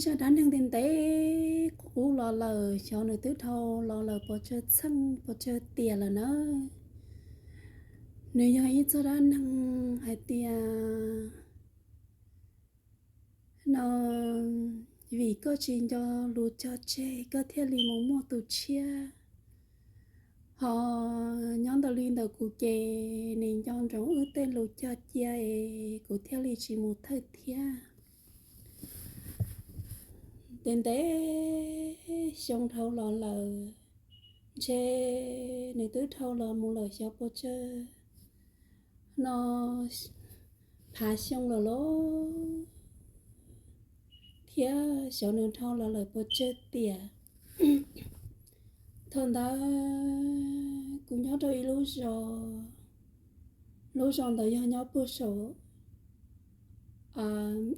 zaj dab neeg ntev ntev qub los lawm, xyov nws twb dhau los lawm pes tsawg txheej pes tsawg tiam lawm na. Nws yog ib txoj dab neeg hais tias no, vim koj tsis nco lus cog tseg koj thiaj li mus muaj tus tshiab. Ho nyob ntawm li ntawm kuv ces nws nco ntsoov wb tej lus cog cia es kuv thiaj li tsis mus thawj thiab. Ntev ntev xyoo dhau los lawm, ntshe nws twb dhau los mus lawm xyov pes tsawg no phav xyoo lawm los thiab xyov nws dhau los lawm pes tsawg tiam. Thaum ntawd kuv nyob rau ib lub zos, lub zos ntawd yog nyob puag saum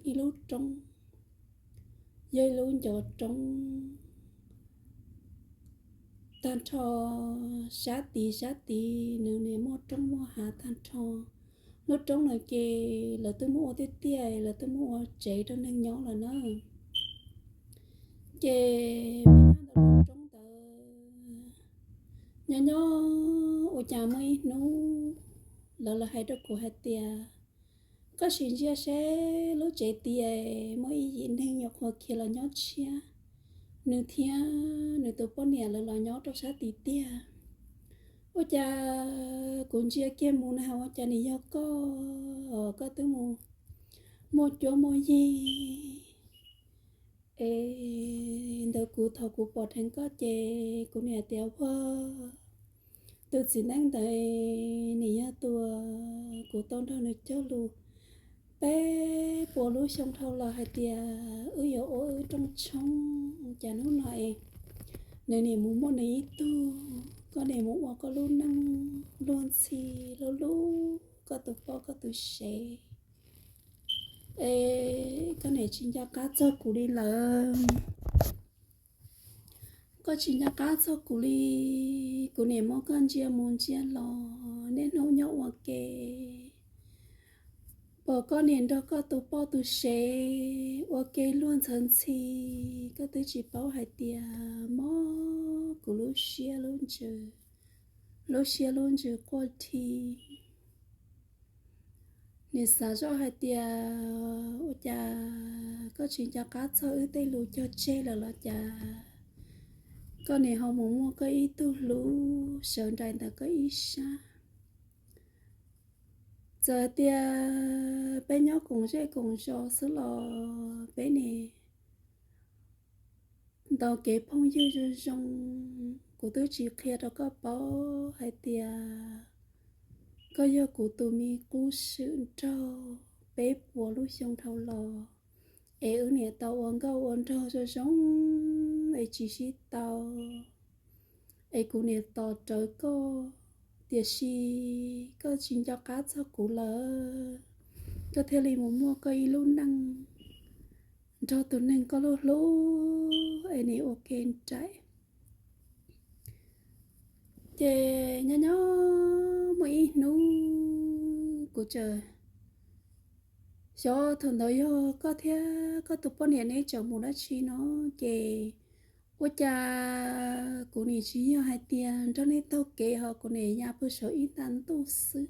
ib lub roob, yog ib lub ncov roob tag nrho, sab tid sab tid nws nim muaj roob muaj hav tag nrho. Lub roob ntawd ces lawv twb muab ua tiaj tiaj, lawv twb muab ua tsev rau neeg nyob lawm na. Ces peb nyob ntawm lub roob ntawd, nyob nyob ua cas muaj ib hnub lawv los hais rau kuv hais tias, koj sim ntsia seb lub tsev tid muaj ib yim neeg nyuam qhuav khiav los nyob tshiab, nws thiab nws tus poj niam lawv los nyob rau sab tid tiag. Ua cas kuv ntsia kiag mus na ua cas nws yog koj, koj twb mus muaj cuab muaj yig es ntawd kuv, thaum kuv pom dheev koj ces kuv niam tias, ua, tus txiv neej ntawd nws yog tus kuv tau nrog nws cog lus peb puas lub xyoo dhau los hais tias wb yuav ua wb rooj tshoob, cas hnub no es nws nim mus muaj nws ib tug, koj nim mus ua koj lub neej luag ntxhi, lub lub koj tus poj koj tus sev, es koj nim tsis nco qab txog kuv li lawm. Koj tsis nco qab txog kuv li, kuv nim muab koj ntsia mus ntsia los niaj hnub nyob ua ke, pom koj nim nrog koj tus poj tus sev ua ke luag ntxhawv ntxhi, koj twb tsis paub hais tias mob kuv lub siab lub ntsws, lub siab lub ntsws quaj dhi. Nim xav zoj hais tias ua cas koj tsis nco qab txog wb tej lus cog tseg lawm los cas koj nim ho mus muaj koj ib tug hlub sawv nraim ntawm koj ib sab. Txawm tias peb nyob koom zej koom zos xwb los peb nim ntaus kev phooj ywg zoo zoo, kuv twb tsis qhia rau koj paub hais tias koj yog kuv tus me qub swm nraug peb puas lub xyoo dhau los, es wb niam tau ua nkauj ua nraug zoo zoo es tsis sib tau, es kuv niam tos rawv koj, tiam sis koj tsis nco qab txog kuv lawm, koj thiaj li mus muaj koj ib lub neej nrog tus neeg koj hlub hlub es nim ua ke nraim. Ces nyob nyob muaj ib hnub kuv txawm xyov thaum ntawd yog koj thiab koj tus poj niam neb tseem mus dab tsi no, ces ua cas kuv nim tsis yog hais tias nrog neb taug kev ho kuv nim ya puag saum ib nta ntuj xwb.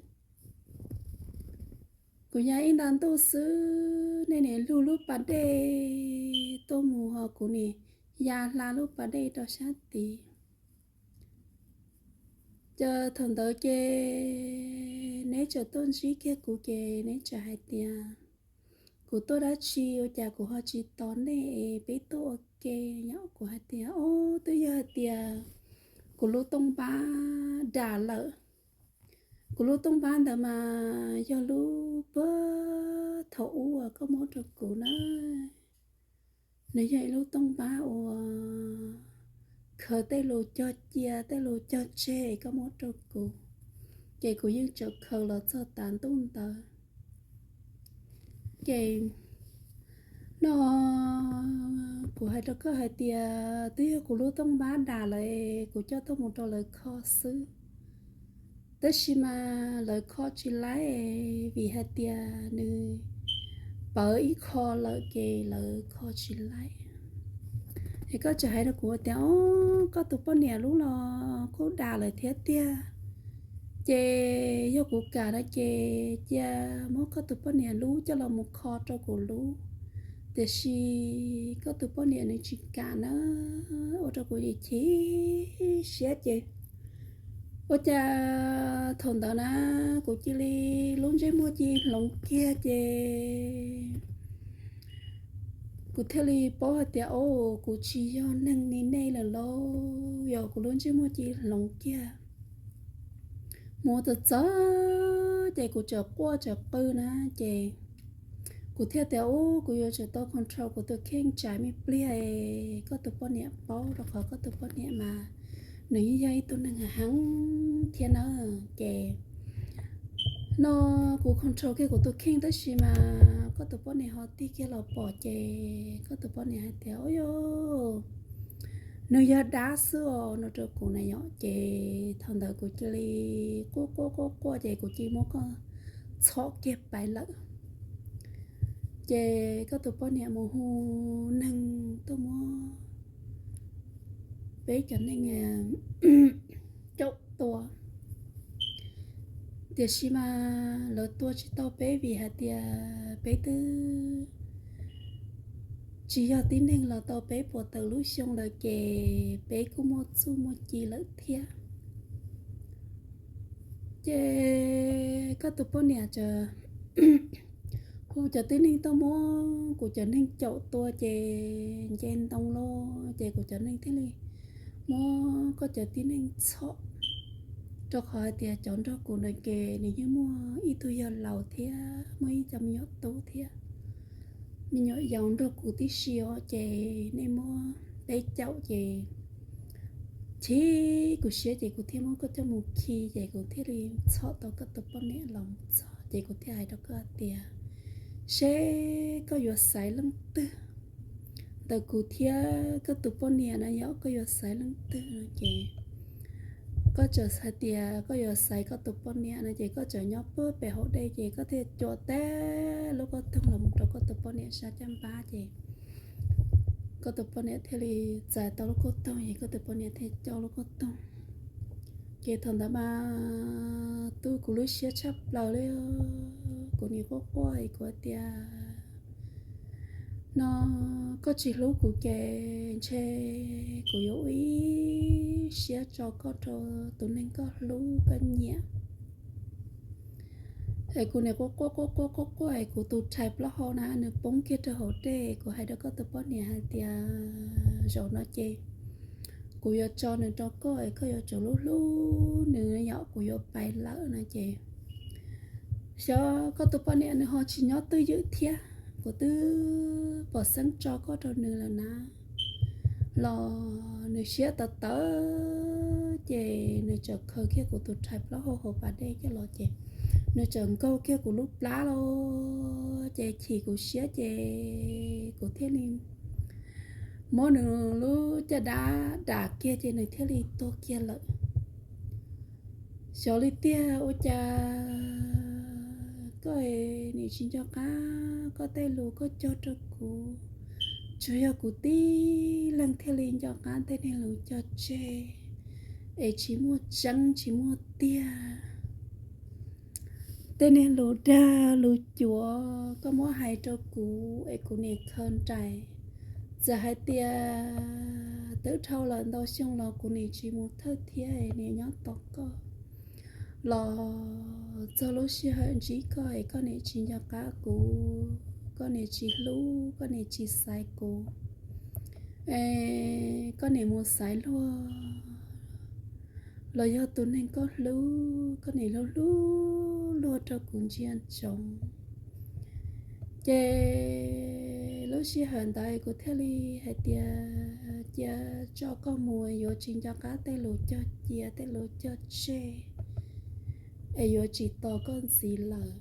Kuv ya ib nta ntuj xwb, nej nim lug lub pas dej tuaj mus ho kuv nim ya hla lub pas dej rau sab tid. Ces thaum ntawd ces neb txawm tuaj ntsib kiag kuv ces neb txawm hais tias, kuv tuaj dab tsi ua cas kuv ho tsis tos nej es peb tuaj ua ke? Yog kuv hais tias, o, twb yog hais tias kuv lub tooj npab dam lawm. Kuv lub tooj npab ntawd mas yog lub puag thaum ub uas koj muab rau kuv na. Nws yog ib lub tooj npab uas khaws tej lus cog cia tej lus cog tseg koj muab rau kuv, ces kuv yeej tseem khaws los txog tav ntuj ntawd. Ces no kuv hais rau koj hais tias twb yog kuv lub tooj npab dam lawm, kuv coj tuaj mus rau lawv kho xwb. Tab sis mas lawv kho tsis laib, vim hais tias nws pawv ib qho lawm ces lawv kho tsis laib. Koj tseem hais rau kuv tias, o, koj tus poj niam lub los kuj dam lawm thiab tiag. Ces yog kuv kam no ces cia muab koj tus poj niam lub coj los mus kho rau kuv lub. Tiam sis koj tus poj niam nws tsis kam na, ua rau kuv chim siab ces ua cas thaum ntawd na kuv cia li lub ntsej muag cia li hloov kiag ces kuv thiaj li paub hais tias, o, kuv tsis yog neeg li nej lawm lauj. Yog kuv lub ntsej muag cia li hloov kiag mus txog txog ces kuv tseem quaj tseem qw na ces kuv thiaj tias, u, kuv yuav tsum tau control kuv tus kheej tsam me pliag koj tus poj niam paub, rau qhov koj tus poj niam mas nws yeej yog ib tug neeg heev thiab na. Ces no kuv control kiag kuv tus kheej tab sis mas koj tus poj niam ho tig kiag los pom ces koj tus poj niam hais tias, u, nws yog dab xwb os, no rau kuv na yom. Ces thaum ntawd kuv cia li quaj quaj quaj quaj ces kuv cia li muab koj txhom kiag pais lawm. Ces koj tus poj niam mus hu neeg tuaj muab peb cov neeg caum tua. Tiam sis mas lawv tua tsis tau peb vim hais tias peb twb tsis yog tib neeg los tau peb puas tawm lub xyoo lawm ces peb kuj muaj txuj muaj ci lawm thiab. Ces koj tus poj niam tseem hu cov tib neeg tuaj muab kuv cov neeg caum tua ces nce ntoo los ces kuv cov neeg thiaj li muab koj cov tib neeg txhom, rau qhov hais tias cov nrog kuv ntawd ces nws yeej muaj ib tug yawg laus thiab muaj ib cov me nyuam tub thiab me nyuam yaus nrog kuv tib si os. Ces nej muab peb caum ces chim kuv siab ces kuv thiaj muab koj coj mus khi ces kuv thiaj li txhom tau koj tus poj niam los txog ces kuv thiaj hais rau koj tias, seb koj yuav xaiv leej twg ntawm kuv thiab koj tus poj niam na yom, koj yuav xaiv leej twg no ces koj tseem hais tias koj yuav xaiv koj tus poj niam no ces koj tseem nyob pem hauv dej ces koj thiaj cuam tag lub kauj toog los rau koj tus poj niam sab caj npab ces koj tus poj niam thiaj li txais tau lub kauj toog ces koj tus poj niam thiaj coj lub kauj toog. Ces thaum ntawd mas tu kuv lub siab tshaj plaws li, kuv nim quaj quaj es kuv tias no koj tsis hlub kuv ces ntshe kuv yuav ua ib siab tso koj rau tus neeg koj hlub koj nyiam. Es kuv nim quaj quaj quaj quaj quaj quaj es kuv tus rhais plaub hau na nws poob kiag rau hauv dej. Kuv hais rau koj tus poj niam hais tias zaum no ces kuv yuav tso nws rau koj es koj yuav tsum hlub hlub nws yom, kuv yuav pais lawm no ces xyov koj tus poj niam nws ho tsis nyob twj ywm thiab, kuv twb pom xeeb tso koj rau nws lawm na los nws siab tawv tawv ces nws tseem khaws kiag kuv tus rhais plaub hau hauv pas dej coj los ces nws tseem nkaug kiag kuv lub plab los ces chim kuv siab ces kuv thiaj li muab nws lub caj dab dam kiag ces nws thiaj li tuag kiag lawm. Xyov li tiag ua cas koj nim tsis nco qab koj tej lus koj cog rau kuv, tsuas yog kuv tib leeg thiaj li nco qab tej neeg lus cog tseg es tsis muaj tseeb tsis muaj tiag. Tej niag lus dag lus cuav koj muab hais rau kuv es kuv nim khaws nraim. Txawm hais tias twb dhau lawm ntau xyoo los kuv nim tsis mus thawj thiab es nim nyob tos koj los txog lub sij hawm ntsib koj es koj nim tsis nco qab kuv, koj nim tsis hlub, koj nim tsis xaiv kuv, es koj nim mus xaiv luag los yog tus neeg koj hlub, koj nim hlub hlub luag rau kuv ntsia ntsoov. Ces lub sij hawm ntawd kuv thiaj li hais tias cia tso koj mus, yuav tsis nco qab tej lus cog cia tej lus cog tseg es yuav tsis tos koj ntxiv lawm.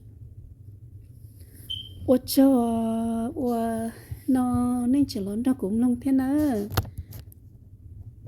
Ua tsaug uas no nej tseem los nrog kuv mloog thiab nawb.